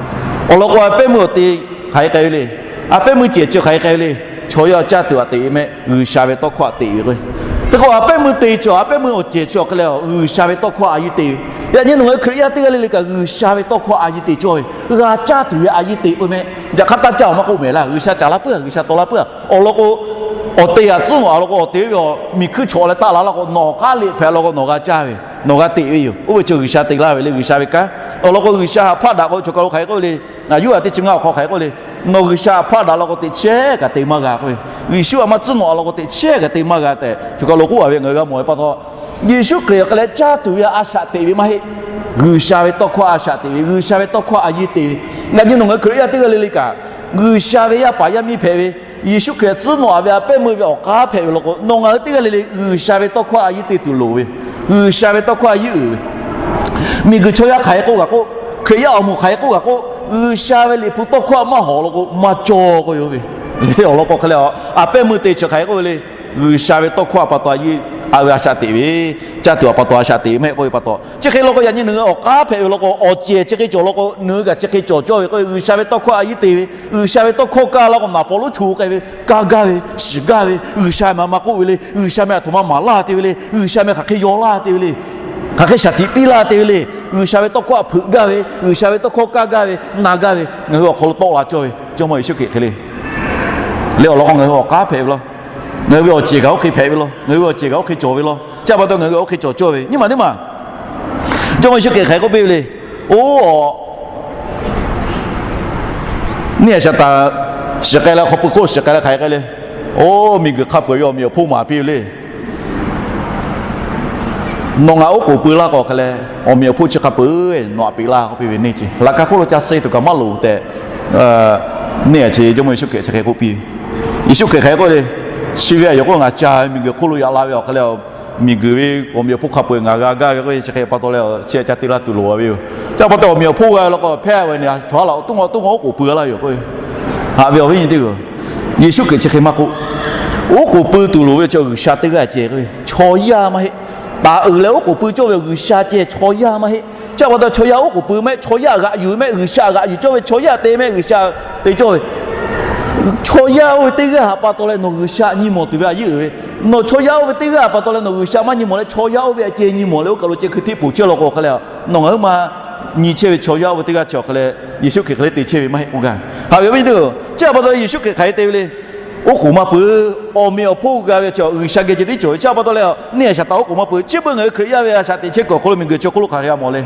Awˬ lawn k'o a pehˉ meuˇ awˬ te hk'aˬ hk'e k'ai ve le. A pehˉ meuˇ cehˬ chi hk'aˬ hk'e k'ai ve le. Chaw yaˇ caˇ tuˬ aꞈ teꞈ ve mehˆ. G'uiˬsha ve tawˇ hkawˇ aꞈ teꞈ ve k'o, hk'e k'o a pehˉ meuˇ te chi, a pehˉ meuˇ awˬ cehˬ chi awˬ hk'e leh G'uiˬsha ve tawˇ hkawˇ a yeˇ te ve. Yaꞈ nyi nawˬ ngaˬ hui Hkriꞈ yaˇ teˇ g'aˇ le le kaꞈ G'uiˬsha ve tawˇ hkawˇ a yeˇ te cawˇ ve, g'a caˇ tuˬ ve a yeˇ te k'oˆ mehˆ. Yaꞈ hk'aˇ taˇ caˇ-oˬ maˇ k'oˆ mehˍ laˇ. G'uiˬsha caˍ la puiˉ-a, G'uiˬsha taw la puiˉ-a. Awˬ lawn k'o, awˬ te aꞈ tcuhˉ nawˬ a lawn k'o, awˬ te ve awˬ miˬ hkuiˇ chaw leh taˆ la laˇ k'o, nawˬ k'aˉ liꞈ hpehꞈ lawn k'o nawˬ g'a caˇ ve, nawˬ g'a teꞈ ve yoˬ. Oˇ ve chi G'uiˬsha te laˇ ve le. G'uiˬsha ve kanˉ awˬ lawn k'o, G'uiˬsha htaꞈ hpaˆ daꞈ k'o, choˬ kaˬ lo hk'aˬ hk'e k'oˆ ve le. Yuˇdaꞈ teˇ chi ngaˇ awˬ hk'aw hk'aˬ hk'e k'oˆ le. Nawˬ G'uiˬsha htaꞈ hpaˆ daꞈ lawn k'o teꞈ chehˇ kaꞈ te maˇ g'a k'oˆ ve. Yeˍsuˆ htaꞈ maˇ tcuhˉ nawˬ a lawn k'o teꞈ chehˇ kaꞈ te maˇ g'a tehꞈ choˬ kaˬ lo k'oˆ a ve ngaˬ hui g'a mawˬ ve pa taw, Yeˍsuˆ Hkriꞈ awˬ hk'e leh caˇ tuˬ ve a shaꞈ teꞈ ve maˇ heˆ. G'uiˬsha ve tawˇ hkawˇ a shaꞈ teꞈ ve, G'uiˬsha ve tawˇ hkawˇ a yeˇ te ve. Yaꞈ nyi nawˬ ngaˬ hui Hkriꞈ yaˇ teˇ g'aˇ le le kaꞈ, G'uiˬsha ve yaˇ paˍ yaˇ miˇ hpehꞈ ve, Yeˍsuˆ Hkriꞈ tcuhˉ nawˬ a ve a pehˉ meuˇ ve awˬ k'aˉ hpehꞈ ve lawn k'o, nawˬ ngaˬ hui teˇ g'aˇ le le G'uiˬsha ve tawˇ hkawˇ a yeˇ te tuˬ loˍ ve, G'uiˬsha ve tawˇ hkawˇ a yeˇ uiˍ ve, miˬguiˬ chaw yaˇ hk'aˬ hk'e k'oˆ kaꞈ k'oˆ, Hkriꞈ yaˇ awˬ moˍ hk'aˬ hk'e k'oˆ kaꞈ k'oˆ, G'uiˬsha ve liꞈ hpu tawˇ hkawˇ maˇ hawˍ lawn k'o maˇ cawˇ k'oˆ yoˬ ve. Le awˬ lawn k'o hk'e leh a pehˉ meuˇ te chi hk'aˬ hk'e k'oˆ ve le. G'uiˬsha ve tawˇ hkawˇ a pa taw a yeˇ, a ve a shaꞈ teꞈ ve, caˇ tuˬ a pa taw a shaꞈ teꞈ ve maˇ heˆ k'oˆ ve pa taw, chi hk'e law k'o yaꞈ nyi nawˬ hui awˬ k'aˉ hpehꞈ ve law k'o, awˬ cehˬ chi hk'e cawˬ law k'o, nawˬ hui kaꞈ chi hk'e cawˬ cawˇ ve k'o, G'uiˬsha ve tawˇ hkawˇ a yeˇ te ve, G'uiˬsha ve tawˇ hkawˇ kaˇ laˇ k'o naˍ paw lonˉ cho k'ai ve, kaˇ gaˇ ve, shiˍ gaˇ ve, G'uiˬsha meh maˇ k'oˆ ve le, G'uiˬsha meh aˬ htoꞈ ma maˍ laˇ te ve le, G'uiˬsha meh hk'aˬ hk'e yaw laˇ te ve le, hk'aˬ hk'e shaˍ tiꞈ piˇ laˇ te ve le, G'uiˬsha ve tawˇ hkawˇ htaꞈ hpeuꞈ gaˇ ve, G'uiˬsha ve tawˇ hkawˇ kaˇ gaˇ ve, na gaˇ ve, ngaˬ hui awˬ hk'aw lo tawˆ la cawˇ ve Jawˇmawˇ Yeˍsuˆ Hkriꞈ hk'e le. Le awˬ lawn k'o ngaˬ hui awˬ k'aˉ hpehꞈ ve law, ngaˬ hui ve awˬ cehˬ kaꞈ oˇ hk'e hpehꞈ ve law, ngaˬ hui ve awˬ cehˬ kaꞈ oˇ hk'e cawˬ ve law, chi pa taw ngaˬ hui oˇ hk'e cawˬ cawˇ ve nyiˇ maˬ teˇ maˬ, Jawˇmawˇ Yeˍsuˆ Hkriꞈ hk'aˬ hk'e k'oˆ piˇ ve le. Oˇ, neˇ haiˬ shaˍ taˍ shiˍ k'ai leh, hk'aw pui hk'oˆ shiˍ k'ai leh hk'aˬ hk'e k'ai le. Oˇ, miˬguiˬ hk'a peuˬ ve awˬ meꞈ awˬ hponˇ maˍ piˇ ve le. Nawˬ ngaˬ oˉ k'oˍ pui laˇ k'o hk'e leh, awˬ meꞈ awˬ hponˇ chi hk'a peuˬ nawˬ aꞈ peꞈ laˇ k'oˆ piˇ ve neˇ chi laꞈ ka hk'oˆ lo ca suh tuˬ kaꞈ maˇ loˍ tehꞈ, neˇ haiˬ chi Jawˇmawˇ Yeˍsuˆ Hkriꞈ chi hk'e k'oˆ piˇ ve. Yeˍsuˆ Hkriꞈ hk'aˬ hk'e k'oˆ le. Chi ve aꞈ yaꞈ k'oˆ ngaˬ ca ve miˬguiˬ hk'oˆ lo yaꞈ la ve awˬ hk'e leh, Miˬguiˬ ve awˬ meꞈ awˬ hponˇ hk'a peu-eˬ ngaˬ g'a gaˇ ve k'oˆ ve chi hk'e pa taw leh, chi aꞈ ca te la tuˬ loˍ ve yoˬ. Chi pa taw awˬ meꞈ awˬ hponˇ g'a ve law k'o, hpehˇ ve awˬ htaꞈ htawnˍ a laꞈ awˬ toˇ awˬ toˇ awˬ oˉ k'oˍ pui laˇ yoˬ k'o, haꞈ ve awˬ viˉ nyi teˇ g'aˇ, Yeˍsuˆ Hkriꞈ chi hk'e maˇ k'oˆ. Oˉ k'oˍ pui tuˬ loˍ ve chi G'uiˬsha teˇ g'aˇ ceh k'o, chaw yaˇ maˇ heˆ. Taˍ uiˍ leh oˉ k'oˍ pui cawˇ ve G'uiˬsha ceh, chaw yaˇ maˇ heˆ. Chi pa taw chaw yaˇ oˉ k'oˍ pui mehˆ, chaw yaˇ g'aꞈ yuˬ mehˆ, G'uiˬsha g'aꞈ yuˬ cawˇ ve, chaw yaˇ te mehˆ, G'uiˬsha te cawˇ ve. Chaw yaˇ oˇ ve teˇ g'aˇ htaꞈ pa taw leh nawˬ G'uiˬsha nyi mawˬ tuˬ ve a yeˇ uiˍ ve. Nawˬ chaw yaˇ oˇ ve teˇ g'aˇ htaꞈ pa taw leh nawˬ G'uiˬsha maˇ nyi mawˬ leh, chaw yaˇ oˇ ve a ceh nyi mawˬ leh, oˇ kaˬ lo ceh hkui hteˇ poˬ chehˇ law k'o hk'a leh, nawˬ ngaˬ huiˉ ma nyi chehˇ ve chaw yaˇ oˇ ve teˇ g'aˇ chi awˬ hk'a leh, Yeˍsuˆ Hkriꞈ hk'e le te chehˇ ve maˇ heˆ k'oˆ gaˇ. Haꞈ ve awˬ viˉ nyi teˇ g'aˇ, chi pa taw leh Yeˍsuˆ Hkriꞈ hk'aˬ hk'e te ve le. Oˉ k'oˍ maˇ pui. Awˬ meꞈ awˬ hponˇ g'a ve chi G'uiˬsha geh ceh tiˉ cawˬ ve. Chi pa taw leh, neˇ a shaˍ taˍ oˉ k'oˍ maˇ pui. Chi beuꞈ ngaˬ hui Hkriꞈ yaˇ ve a shaꞈ teꞈ chehˇ kuiˬ awˬ hk'aw lo miˬguiˬ chi hk'oˆ lo hk'aˬ hk'e g'a mawˬ le.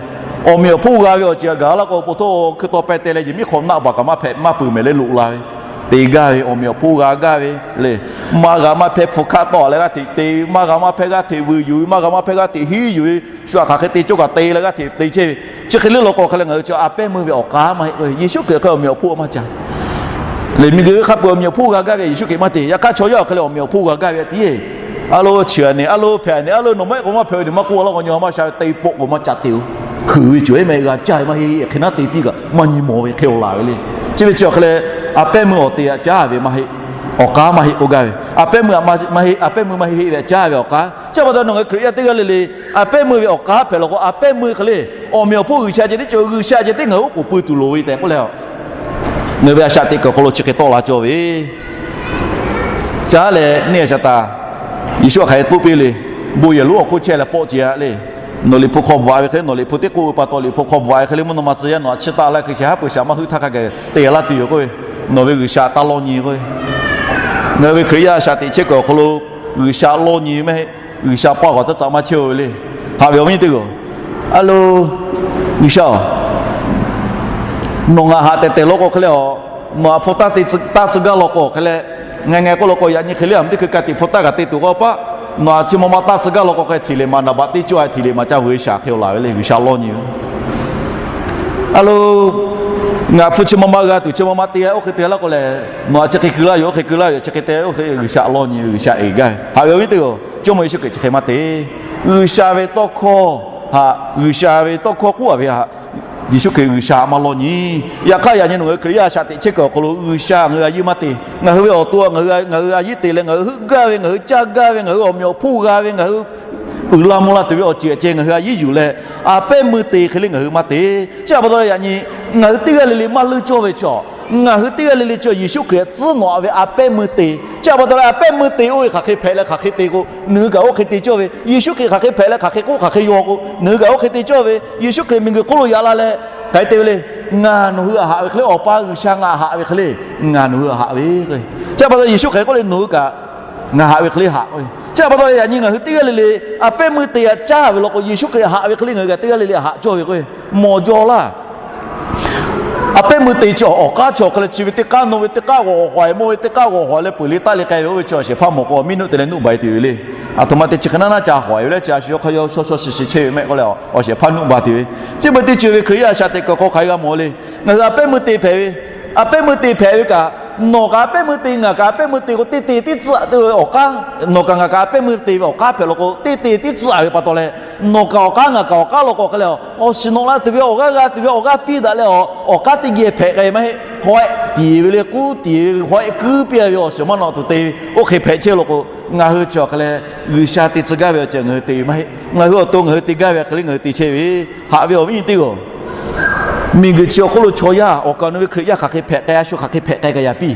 Awˬ meꞈ awˬ hponˇ g'a ve awˬ ceuˬ a gaˬ laˇ k'o, po htoˇ hkui taw peh te leh, yehˬ miˉ hk'awꞈ naˆ baˬ kaꞈ maˇ hpehꞈ maˇ peuˬ mehˍ leh loꞈ la ve, te gaˇ ve awˬ meꞈ awˬ hponˇ g'a gaˇ ve le. Maˇ g'a maˇ hpehˇ hpu hkaˆ tawˆ leh g'aˇ hteꞈ te, maˇ g'a maˇ hpehˇ g'aˇ hteꞈ vuiˬ yuˬ ve, maˇ g'a maˇ hpehˇ g'aˇ hteꞈ hiˉ yuˬ ve, shu aꞈ hk'aˬ hk'e te cawˇ kaꞈ te leh g'aˇ hteꞈ te chehˇ ve. Chi hk'e le law k'o hk'a leh ngaˬ hui chi a pehˉ meuˇ ve awˬ k'aˉ maˇ heˆ. Yeˍsuˆ Hkriꞈ hk'e awˬ meꞈ awˬ hponˇ maˇ ca le. Miˬguiˬ ve hk'a peu-eˬ awˬ meꞈ awˬ hponˇ g'a gaˇ ve Yeˍsuˆ Hkriꞈ maˇ te. Yaꞈ hk'aˇ chaw yaˇ awˬ hk'e leh awˬ meꞈ awˬ hponˇ g'a gaˇ ve a tiˉ, a lo chi a ne, a lo hpehꞈ a ne, a lo nawˬ maˇ heˆ k'o maˇ hpehꞈ ve, nawˬ maˇ k'oˆ laˇ k'o, nyi ma maˇ sha ve te pawˆ k'o maˇ ca te-o. Hkui ve cawˬ e maˇ heˆ, g'a caˇ ve maˇ heˆ, hk'e naˉ te piˇ kaꞈ maˇ nyi mawˬ ve hk'e awˬ laˬ ve le. Chi ve chi awˬ hk'a leh, a pehˉ meuˇ awˬ te aꞈ caˇ ve maˇ heˆ, awˬ k'aˉ maˇ heˆ k'oˆ gaˇ ve. A pehˉ meuˇ maˇ heˆ, a pehˉ meuˇ maˇ heˆ heˆ ve aꞈ caˇ ve awˬ k'aˉ. Chi pa taw nawˬ ngaˬ hui Hkriꞈ yaˇ teˇ g'aˇ le le, a pehˉ meuˇ ve awˬ k'aˉ hpehꞈ law k'o, a pehˉ meuˇ hk'e le, awˬ meꞈ awˬ hponˇ G'uiˬsha ceh tiˉ cawˬ, G'uiˬsha ceh tiˉ ngaˬ hui oˉ k'oˍ pui tuˬ loˍ ve tehꞈ k'oˆ leh, ngaˬ hui ve a shaꞈ teꞈ kuiˬ awˬ hk'aw lo chi hk'e tawˆ la cawˇ ve. Caˉ leh neˇ a shaˍ taˍ, Yeˍsuˆ hk'aˬ hk'e k'oˆ piˇ le. Bon yehˬ lonˉ awˬ hk'oˆ chehˇ leh pawˆ ce a le. Nawˬ liꞈ hpu hk'aw bvuhꞈ ve hk'e le, nawˬ liꞈ hpu teˇ k'oˆ ve pa taw liꞈ hpu hk'aw bvuhꞈ ve hk'e le, mvuhˇ naw ma tcuh yaˇ nawˬ aꞈ chiˇ taˆ laˇ hk'e chi haˉ pui shaˍ maˇ heuˆ htaˇ hk'a gaˬ te laˇ tuˬ yoˬ k'oˆ ve. Nawˬ ve G'uiˬsha taˇ lawˇ nyi k'oˆ ve. Ngaˬ hui ve Hkriꞈ yaˇ a shaꞈ teꞈ chehˇ kuiˬ awˬ hk'aw lo G'uiˬsha lawˇ nyi ve maˇ heˆ. G'uiˬsha paˇ g'awˬ tcuhˉ tcuhˉ maˇ chehˇ-o ve le. Haꞈ ve awˬ viˉ teˇ g'aˇ, a lo, G'uiˬsha-oˬ, nawˬ ngaˬ haꞈ tehˬ tehˬ law k'o hk'e le, nawˬ aꞈ hpu taˇ tcuh gaˇ law k'o hk'e le, ngaˬ ngaˬ k'oˆ law k'o, yaꞈ nyi hk'e le a mvuhˇ teˇ hkui ka tiꞈ hpu taˇ kaꞈ te tuˬ k'o paˆ, nawˬ aꞈ chi ma ma taˇ tcuh gaˇ law k'o hk'e, htiˍ liꞈ maꞈ naˍ baꞈ teˇ cawˇ a htiˍ liꞈ maꞈ ca vuiˬ ve shaˍ hk'e awˬ laˬ ve le. G'uiˬsha lawˇ nyi ve a lo, ngaˬ hpu chi ma ma g'a tuˬ chi ma ma te a oˇ hk'e te laˇ k'o lehˬ, nawˬ aꞈ chi hk'e keu laˇ yoˬ, oˇ hk'e keu laˇ yoˬ, chi hk'e te oˇ hk'e G'uiˬsha lawˇ nyi ve, G'uiˬsha eˬ gaˇ ve. Haꞈ ve awˬ viˉ teˇ g'aˇ, Jawˇmawˇ Yeˍsuˆ Hkriꞈ chi hk'e maˇ te. G'uiˬsha ve tawˇ hkawˇ haꞈ, G'uiˬsha ve tawˇ hkawˇ k'oˆ a ve haꞈ, Yeˍsuˆ Hkriꞈ G'uiˬsha maˇ lawˇ nyi. Yaꞈ hk'aˇ yaꞈ nyi nawˬ ngaˬ hui Hkriꞈ yaˇ a shaꞈ teꞈ chehˇ kuiˬ awˬ hk'aw lo G'uiˬsha ngaˬ hui a yeˇ maˇ te. Ngaˬ hui ve awˬ to ngaˬ hui a yeˇ te leh ngaˬ hui heuˆ gaˇ ve, ngaˬ hui caˇ gaˇ ve, ngaˬ hui awˬ meꞈ awˬ hponˇ g'a ve, ngaˬ hui uiˍ la mvuh la tuˬ ve awˬ ceuˬ a ceh ngaˬ hui a yeˇ yuˬ leh, a pehˉ meuˇ te hk'e le ngaˬ hui maˇ te. Chi pa taw leh yaꞈ nyi ngaˬ hui teˇ g'aˇ le le maˇ leuˇ cawˇ ve chaw, ngaˬ hui teˇ g'aˇ le le chaw Yeˍsuˆ Hkriꞈ tcuhˉ nawꞈ ve a pehˉ meuˇ te. Chi pa taw leh a pehˉ meuˇ te oˇ ve hk'aˬ hk'e hpehꞈ leh hk'aˬ hk'e te k'o, nawˬ hui kaꞈ oˇ hk'e te cawˇ ve, Yeˍsuˆ Hkriꞈ hk'aˬ hk'e hpehꞈ leh hk'aˬ hk'e k'oˆ hk'aˬ hk'e yaw k'o, nawˬ hui kaꞈ oˇ hk'e te cawˇ ve, Yeˍsuˆ Hkriꞈ miˬguiˬ hk'oˆ lo yaꞈ la leh, hk'aˬ hk'e te ve le. Ngaˬ nawˬ hui aꞈ haꞈ ve hk'e le, Awˬ pa G'uiˬsha ngaˬ aꞈ haꞈ ve hk'e le, ngaˬ nawˬ hui aꞈ haꞈ ve k'o, chi pa taw Yeˍsuˆ Hkriꞈ k'oˆ le, nawˬ hui kaꞈ ngaˬ haꞈ ve hk'e le haꞈ k'o. Chi pa taw leh yaꞈ nyi ngaˬ hui teˇ g'aˇ le le a pehˉ meuˇ te aꞈ caˇ ve law k'o, Yeˍsuˆ Hkriꞈ haꞈ ve hk'e le ngaˬ hui kaꞈ teˇ g'aˇ le le haꞈ cawˇ ve k'o, mawˬ jaw laˇ. A pehˉ meuˇ te chi awˬ k'aˉ chi awˬ hk'e leh chi ve teˇ k'aˉ, nawˬ ve teˇ k'aˉ g'awˬ hawˬ-e, mawˇ ve teˇ k'aˉ g'awˬ hawˬ-e leh peuˬ le taˆ le k'ai ve oˇ ve chi awˬ shehˍ hpaˇ mawˬ k'o, miˇ nuˆ te leh nuˆ baˬ-e tuˬ ve le. Aˬ htoꞈ ma te chi hk'e naˉ naˉ ca hawˬ-e ve le, chi a shu yawˇ hk'aˇ yawˇ shawˉ shawˉ shi shi chehˇ ve mehˆ k'oˆ leh, awˬ shehˍ hpaˇ nuˆ baˬ tuˬ ve. Chi beuꞈ teˇ ceuˬ ve Hkriꞈ yaˇ a shaꞈ teꞈ kuiˬ hk'aw hk'aˬ hk'e g'a mawˬ le. Ngaˬ hui a pehˉ meuˇ te hpehꞈ ve, a pehˉ meuˇ te hpehꞈ ve kaꞈ, nawˬ kaꞈ a pehˉ meuˇ te, ngaˬ kaꞈ a pehˉ meuˇ te k'o, teˇ te tiˉ tcuhˉ a ve awˬ k'aˉ, nawˬ kaꞈ ngaˬ kaꞈ a pehˉ meuˇ te ve awˬ k'aˉ hpehꞈ law k'o, teˇ te tiˉ tcuhˉ a ve pa taw leh, nawˬ kaꞈ awˬ k'aˉ ngaˬ kaꞈ awˬ k'aˉ law k'o hk'e leh, awˬ shiˍ nawꞈ la tuˬ ve, awˬ g'aˇ g'a tuˬ ve, awˬ g'aˇ piˇ daꞈ leh awˬ, awˬ k'aˉ teˇ geh hpehꞈ k'ai maˇ heˆ. Hawehˆ tiˍ ve le, k'uˉ tiˍ ve, hawehˆ kuiˉ piˇ ve awˬ shiˍ maˇ nawꞈ tuˬ te ve, oˇ hk'e hpehꞈ chehˇ law k'o, ngaˬ hui chi awˬ hk'e leh G'uiˬsha te tcuh gaˇ ve awˬ ceuˬ ngaˬ hui te ve maˇ heˆ. Ngaˬ hui awˬ to ngaˬ hui te gaˇ ve hk'e le ngaˬ hui te chehˇ ve, haꞈ ve awˬ viˉ nyi teˇ g'aˇ, miˬguiˬ chi awˬ hk'oˆ lo chaw yaˇ awˬ kaˍ awˬ nu ve Hkriꞈ yaˇ hk'aˬ hk'e hpehꞈ k'ai, a shu hk'aˬ hk'e hpehꞈ k'ai kaꞈ yaꞈ piˇ.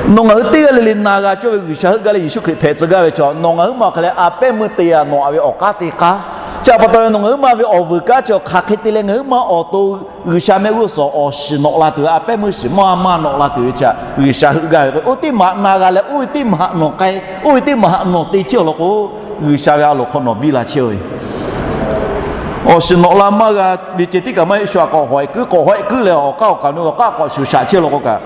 Nawˬ ngaˬ hui teˇ g'aˇ le le na g'a cawˇ ve G'uiˬsha heuˆ gaˇ leh Yeˍsuˆ Hkriꞈ hpehꞈ tcuh gaˇ ve chaw, nawˬ ngaˬ huiˉ ma hk'e leh a pehˉ meuˇ te a nawꞈ a ve awˬ k'aˉ teˇ k'aˉ. Chi pa taw leh nawˬ ngaˬ huiˉ ma ve awˬ vuiˬ kanˉ chi hk'aˬ hk'e te leh ngaˬ huiˉ ma awˬ to G'uiˬsha mehˆ g'uˇ suhˍ awˬ shiˍ nawꞈ la tuˬ ve, a pehˉ meuˇ shiˍ maˇ maˇ nawꞈ la tuˬ ve chi, G'uiˬsha heuˆ gaˇ ve k'o, oˇ teˇ maˬ na g'a leh oˇ ve teˇ maˬ haꞈ nawˬ k'ai, oˇ ve teˇ maˬ haꞈ nawˬ te chehˇ law k'o, G'uiˬsha ve a loˍ hk'aw nawˬ biˇ la chehˇ-oˬ ve. Awˬ shiˍ nawꞈ la maˇ g'a ve ceh tiˉ kaꞈ maˇ heˆ, shu aꞈ k'awꞈ hawehˆ kuiˉ k'awꞈ hawehˆ kuiˉ leh awˬ k'aˉ awˬ kaˍ nu ve awˬ k'aˉ k'awꞈ shuˍ shaꞈ chehˇ law k'o kaꞈ,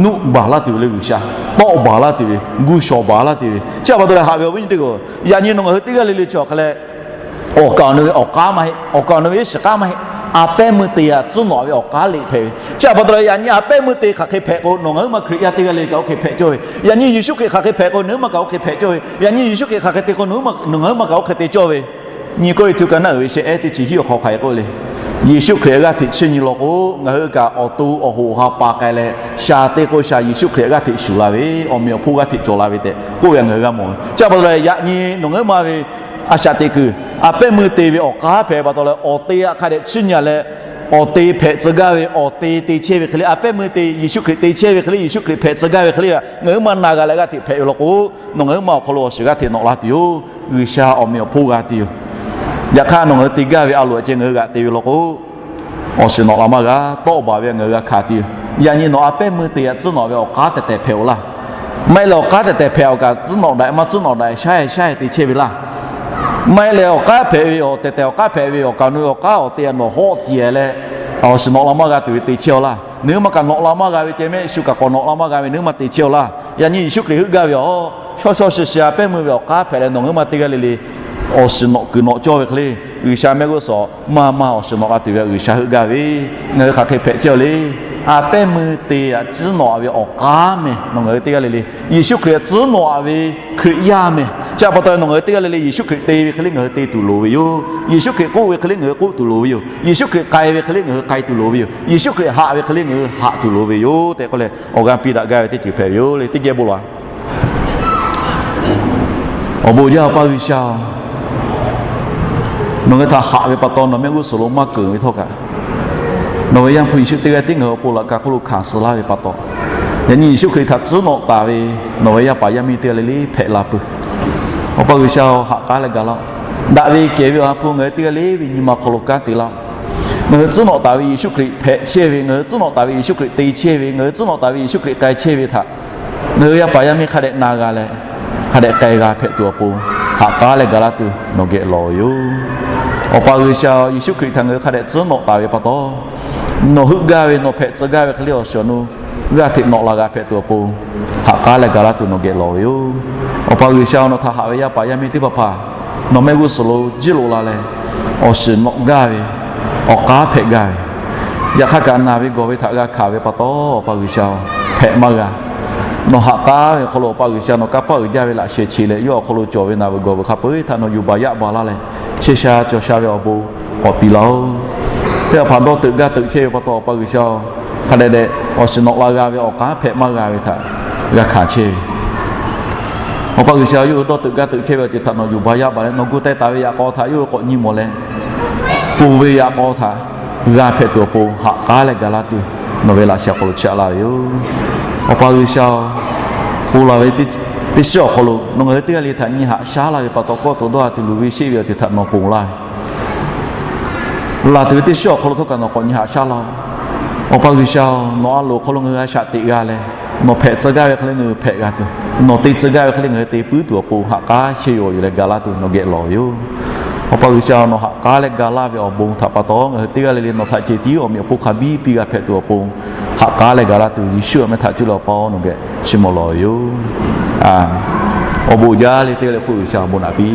nuˆ baˬ laˇ tuˬ ve le G'uiˬsha. Tawˆ baˬ laˇ tuˬ ve, gu shawˍ baˬ laˇ tuˬ ve. Chi pa taw leh haꞈ ve awˬ viˉ nyi teˇ g'aˇ, yaꞈ nyi nawˬ ngaˬ hui teˇ g'aˇ le le chi awˬ hk'e leh, awˬ kaˍ awˬ nu ve awˬ k'aˉ maˇ heˆ, awˬ kaˍ awˬ nu ve iˉ shiˍ k'aˉ maˇ heˆ. A pehˉ meuˇ te aꞈ tcuhˉ nawꞈ ve awˬ k'aˉ leꞈ hpehꞈ ve. Chi htaꞈ pa taw leh, yaꞈ nyi a pehˉ meuˇ te hk'aˬ hk'e hpehꞈ k'o, nawˬ ngaˬ huiˉ ma Hkriꞈ yaˇ teˇ g'aˇ le kaꞈ oˇ hk'e hpehꞈ cawˇ ve. Yaꞈ nyi Yeˍsuˆ Hkriꞈ hk'aˬ hk'e hpehꞈ k'o, nawˬ huiˉ ma kaꞈ oˇ hk'e hpehꞈ cawˇ ve. Yaꞈ nyi Yeˍsuˆ Hkriꞈ hk'aˬ hk'e te k'o, nawˬ ngaˬ huiˉ ma kaꞈ oˇ hk'e te cawˇ ve. Nyi Kawˇrenˍhtuˆ ka naˆ uiˍ ve shehˍ ehˉ teˇ chi hiˉ awˬ hk'aw hk'aˬ hk'e k'oˆ le. Yeˍsuˆ Hkriꞈ g'aˇ hteꞈ chiˇ nyi law k'o, ngaˬ hui kaꞈ awˬ to awˬ hoꞈ awˬ ha pa k'ai leh, shaˍ te k'o shaˍ Yeˍsuˆ Hkriꞈ g'aˇ hteꞈ shuˍ la ve, awˬ meꞈ awˬ hponˇ g'aˇ hteꞈ cawˬ la ve tehꞈ k'oˆ ve ngaˬ hui g'a mawˬ ve. Chi pa taw leh, yaꞈ nyi nawˬ ngaˬ huiˉ ma ve a shaꞈ teꞈ kuiˬ a pehˉ meuˇ te ve awˬ k'aˉ hpehꞈ pa taw leh, awˬ te aꞈ hk'a dehꞈ chiˇ nyi leh, awˬ te hpehꞈ tcuh gaˇ ve, awˬ te te chehˇ ve hk'e le, a pehˉ meuˇ te Yeˍsuˆ Hkriꞈ te chehˇ ve hk'e le, Yeˍsuˆ Hkriꞈ hpehꞈ tcuh gaˇ ve hk'e le, ngaˬ huiˉ ma na g'a leh g'aˇ hteꞈ hpehꞈ ve law k'o, nawˬ ngaˬ huiˉ ma awˬ hk'aw lo awˬ shiˍ g'aˇ hteꞈ nawꞈ la tuˬ yoˬ. G'uiˬsha awˬ meꞈ awˬ hponˇ g'a tuˬ yoˬ. Yaꞈ hk'aˇ, nawˬ ngaˬ hui te gaˇ ve a loꞈ ceh ngaˬ hui g'aꞈ te ve law k'o, awˬ shiˍ nawꞈ la maˇ g'a, tawˆ baˬ ve ngaˬ hui g'a hkanˍ tuˬ yoˬ. Yaꞈ nyi nawˬ a pehˉ meuˇ te aꞈ tcuhˉ nawꞈ ve awˬ k'aˉ tehˬ tehˬ hpehꞈ-oˬ laˇ. Maˇ heˆ leh awˬ k'aˉ tehˬ tehˬ hpehꞈ awˬ kaꞈ tcuhˉ nawꞈ daꞈ maˇ tcuhˉ nawꞈ daꞈ shaˉ-e shaˉ-e te chehˇ ve laˇ. Maˇ heˆ leh awˬ k'aˉ hpehꞈ ve awˬ tehˬ tehˬ awˬ k'aˉ hpehꞈ ve awˬ kaꞈ nu ve awˬ k'aˉ awˬ te aꞈ nawˬ hawˆ tiˍ-e leh, awˬ shiˍ nawꞈ la maˇ g'a tuˬ ve te chehˇ-oˬ laˇ. Nawˬ huiˉ ma kaꞈ nawꞈ la maˇ g'a ve ceh mehˆ shu kaꞈ k'awꞈ nawꞈ la maˇ g'a ve nawˬ huiˉ ma te chehˇ-oˬ laˇ. Yaꞈ nyi Yeˍsuˆ Hkriꞈ heuˆ gaˇ ve awˬ, chaw chaw shi shi a pehˉ meuˇ ve awˬ k'aˉ hpehꞈ leh nawˬ ngaˬ huiˉ ma teˇ g'aˇ le le awˬ shiˍ nawꞈ kuiˬ nawꞈ cawˇ ve hk'e le, G'uiˬsha mehˆ g'uˇ suhˍ maˇ maˇ awˬ shiˍ nawꞈ la tuˬ ve G'uiˬsha heuˆ gaˇ ve, ngaˬ hui hk'aˬ hk'e hpehꞈ chehˇ-oˬ le. A pehˉ meuˇ te aꞈ tcuhˉ nawꞈ ve awˬ k'aˉ mehˬ nawˬ ngaˬ hui teˇ g'aˇ le le Yeˍsuˆ Hkriꞈ tcuhˉ nawꞈ ve Hkriꞈ yaˇ mehˬ. Chi pa taw nawˬ ngaˬ hui teˇ g'aˇ le le Yeˍsuˆ Hkriꞈ te ve hk'e le ngaˬ hui te tuˬ loˍ ve yoˬ. Yeˍsuˆ Hkriꞈ k'oˆ ve hk'e le ngaˬ hui k'oˆ tuˬ loˍ ve yoˬ. Yeˍsuˆ Hkriꞈ k'ai ve hk'e le ngaˬ hui k'ai tuˬ loˍ ve yoˬ. Yeˍsuˆ Hkriꞈ haꞈ ve hk'e le ngaˬ hui haꞈ tuˬ loˍ ve yoˬ tehꞈ k'oˆ leh, awˬ g'aˇ piˇ daꞈ gaˇ ve teˇ ceuˬ hpehꞈ ve yoˬ le. Teˇ geh bon lawˬ-a. Awˬ bon jaˇ Awˬ pa G'uiˬsha-oˬ, nawˬ ngaˬ hui htaꞈ haꞈ ve pa taw nawˬ mehˆ g'uˇ suhˍ lo maˇ keunˍ ve htawˇ kaꞈ, nawˬ ve Yaˇ hpu Yeˍsuˆ teˇ g'aˇ tiˉ ngaˬ hui awˬ pon laꞈ ka hk'oˆ lo hkanˍ suh laˇ ve pa taw, yaꞈ nyi Yeˍsuˆ Hkriꞈ htaꞈ tcuhˉ nawꞈ taˍ ve nawˬ ve yaˇ paˍ yaˇ miˇ teˇ g'aˇ le le hpehꞈ la peuˬ. Awˬ pa G'uiˬsha-oˬ, ha k'aˉ leh gaˬ laˇ-oˆ. Daꞈ ve kehˬ ve Awˬ ha hpu ngaˬ hui teˇ g'aˇ le ve nyi ma hk'aw lo kanˉ te laˇ-oˆ. Ngaˬ hui tcuhˉ nawꞈ taˍ ve Yeˍsuˆ Hkriꞈ hpehꞈ chehˇ ve, ngaˬ hui tcuhˉ nawꞈ taˍ ve Yeˍsuˆ Hkriꞈ te chehˇ ve, ngaˬ hui tcuhˉ nawꞈ taˍ ve Yeˍsuˆ Hkriꞈ k'ai chehˇ ve htaꞈ ngaˬ hui yaˇ paˍ yaˇ miˇ hk'a dehꞈ na g'a leh, hk'a dehꞈ k'ai g'a hpehꞈ tuˬ awˬ pon, ha k'aˉ leh gaˬ laˇ tuˬ nawˬ geh lawˬ ve yoˬ. Awˬ pa G'uiˬsha, Yeˍsuˆ Hkriꞈ htaꞈ ngaˬ hui hk'a dehꞈ tcuhˉ nawꞈ taˍ ve pa taw, nawˬ heuˆ gaˇ ve nawˬ hpehꞈ tcuh gaˇ ve hk'e le awˬ shiˍ awˬ nu g'aˇ hteꞈ nawꞈ la g'a hpehꞈ tuˬ awˬ pon, ha k'aˉ leh gaˬ laˇ tuˬ nawˬ geh lawˬ ve yoˬ. Awˬ pa G'uiˬsha, nawˬ htaꞈ haꞈ ve yaˇ paˍ yaˇ miˇ teˇ hpaˍ hpaˍ nawˬ mehˆ g'uˇ suhˍ lo jiˇ loꞈ la leh, awˬ shiˍ nawꞈ gaˇ ve awˬ k'aˉ hpehꞈ gaˇ ve, yaꞈ hk'aˇ kaꞈ naˬ ve gawˬ ve htaꞈ g'a hkanˍ ve pa taw, Awˬ pa G'uiˬsha, hpehꞈ maˇ g'a. Nawˬ ha k'aˉ ve awˬ hk'aw lo Awˬ pa G'uiˬsha nawˬ kanˇ paˆ uiˍ jaˇ ve laꞈ sheh che leh, yawˇ awˬ hk'aw lo cawˬ ve naˬ ve gawˬ ve hk'a peu-eˬ htaꞈ nawˬ yuˬ baˬ yaˆ baˬ laˇ leh, chehˇ sha cawˬ sha ve awˬ bon k'awꞈ piˇ laˇ-oˆ. Teˇ hpaˍ dawˇ teuꞈ gaˇ teuꞈ chehˇ ve pa taw, Awˬ pa G'uiˬsha, hk'a dehꞈ dehꞈ awˬ shiˍ nawꞈ la g'a ve awˬ k'aˉ hpehꞈ maˇ g'a ve htaꞈ g'a hkanˍ chehˇ ve Awˬ pa G'uiˬsha, yawˇ hui dawˇ teuꞈ gaˇ teuꞈ chehˇ ve awˬ ceuˬ htaꞈ nawˬ yuˬ baˬ yaˆ baˬ leh, nawˬ gu teh taˍ ve yaꞈ k'aw htaꞈ yawˇ hui k'awꞈ nyi mawˬ leh, ponˬ ve yaꞈ k'aw htaꞈ g'a hpehꞈ tuˬ awˬ pon, ha k'aˉ leh gaˬ laˇ tuˬ nawˬ ve laꞈ sheh awˬ hk'aw lo chiˇ aꞈ laˇ ve yoˬ. Awˬ pa G'uiˬsha, ponˬ laˬ ve teˇ shiˉ awˬ hk'aw lo nawˬ ngaˬ hui teˇ g'aˇ le htaꞈ nyi haꞈ shaˉ laˇ ve pa taw, kawˇ to dawˇ a tuˬ luˬ ve sheˆ ve awˬ ceuˬ htaꞈ nawˬ ponˬ laˇ ve laˬ tuˬ ve teˇ shiˉ awˬ hk'aw lo htawˇ kaꞈ nawˬ k'awꞈ nyi haꞈ shaˉ laˇ-oˬ. Awˬ pa G'uiˬsha, nawˬ a loˍ hk'aw lo ngaˬ hui a shaꞈ teꞈ g'a leh, nawˬ hpehꞈ tcuh gaˇ ve hk'e le ngaˬ hui hpehꞈ g'a tuˬ, nawˬ te tcuh gaˇ ve hk'e le ngaˬ hui te puiˉ tuˬ awˬ pon, ha k'aˉ sheh yoˬ yuˬ leh gaˬ laˇ tuˬ nawˬ geh lawˬ ve yoˬ. Awˬ pa G'uiˬsha, nawˬ ha k'aˉ leh gaˬ laˇ ve awˬ bon htaꞈ pa taw, ngaˬ hui teˇ g'aˇ le le nawˬ htaꞈ ceh tiˉ awˬ meꞈ awˬ hponˇ hk'a biˇ piˇ g'a hpehꞈ tuˬ awˬ pon, ha k'aˉ leh gaˬ laˇ tuˬ Yeˍsuˆ awˬ meh htaꞈ cuˇ leh Awˬ pa-oˬ, nawˬ geh chiˇ mvuh lawˬ ve yoˬ. Awˬ bon jaˇ le teˇ g'aˇ le hk'oˆ G'uiˬsha awˬ bon naꞈ piˇ